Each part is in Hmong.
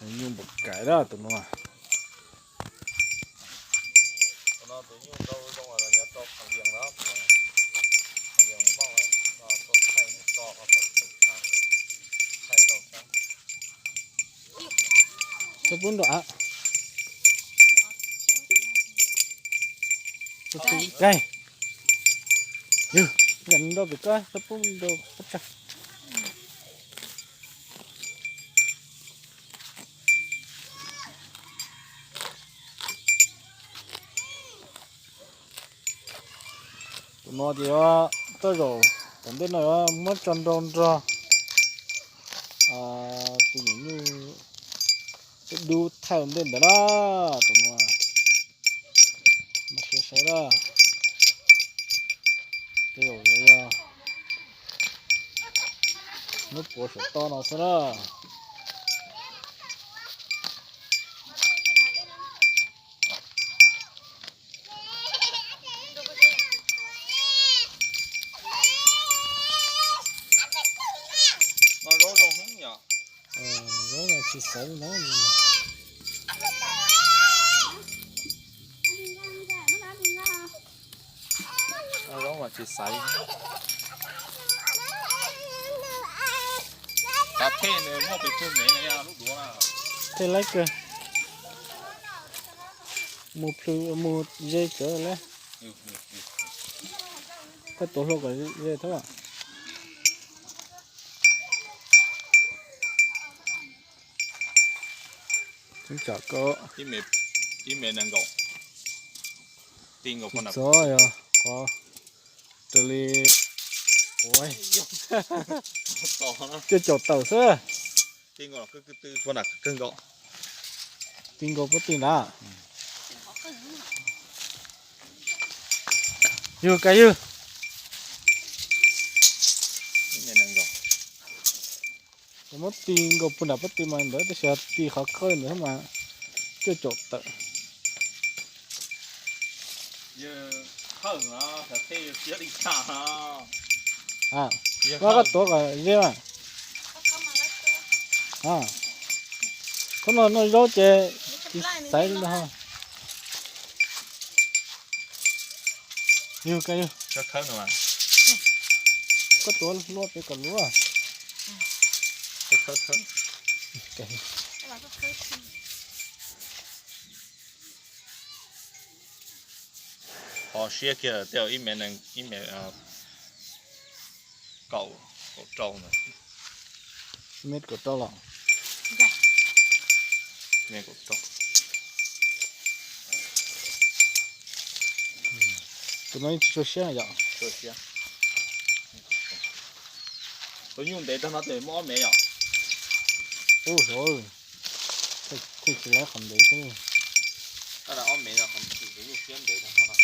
Nyuj npaum kais lawm tus no. Txhob pub nrog av. Tus kais. Yog, nrog pem koj, txhob pub nrog pob tsag. Tus no ces yuav, tej zaum tom ntej no yuav muab tso nrau nrog tus nyuam nyuj dub thaij ua ntej ntawd na. Tus no mas siab saib na. Tej zaum yuav yog muab puav saum toj no xwb na. No zaub zoo heev yom. Zaub no tsis xaiv li ntawd. Zaub mas tsis xaiv. Kav thej nws muaj pes tsawg mev no yog lub duav na. Thej laib kawg. Mus plhws mus ze cawv lawm. Koj tuav hlo kom ze thiab. Txhob tsom koj. Ib mev nees nkaum. Txhob yog qhov raws li cuaj caum tawm xwb. Ti nkaus puag tim ntawd. Yug, kais yug. Muab ti nkaus puag nram puag tim mas ntawd tab sis ti qhov khawb ntawd mas cuaj caum tawm. Koj tuav kom ze mas. Thaum no noj zaub ces tsis xaiv li ntag. Yug, kais yug. Koj tuav luaj pem kom luaj. Qhov siab kiag tej zaum ib mev, ib mev kaum, kaum rau ntawd. Mev kaum rau los? Mev kaum rau. Tus no yeej tsis tshua siab yom. Tus nyuj ntev tag no ces muaj ob mev yom. Ub, thiaj tsis laib qhov ntev thiab. Ob mev, tus nyuj siab ntev tag no.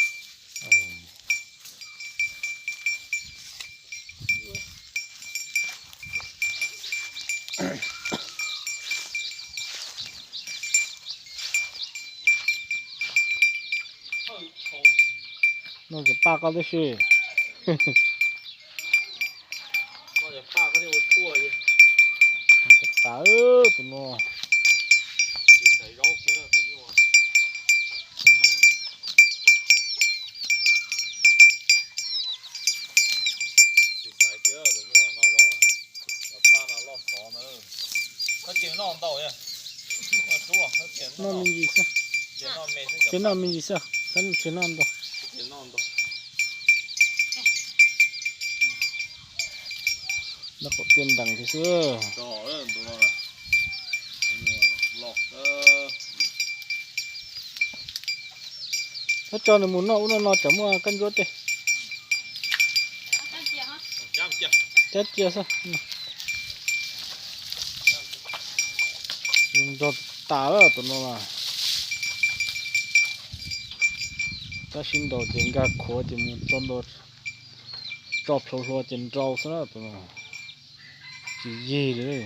No ces paj koj tib si. Tus no. Tus nyuj no loj xov na. Koj tseem noj ntau, noj me ntsis xwb. Tseem noj me ntsis xwb, tseem noj ntau. Noj kom tiaj ntees thiab xwb. Koj tso nws mus noj ub noj no tsam muaj kab ntsuab tej. Cab cia xwb. Zoo nrog tas lawm tus no mas. Tab sis ntaus ces nkag khuav ces mus tso ntaus, tso plhuav hlua ces nrau xwb na tus no. Tsis yig li.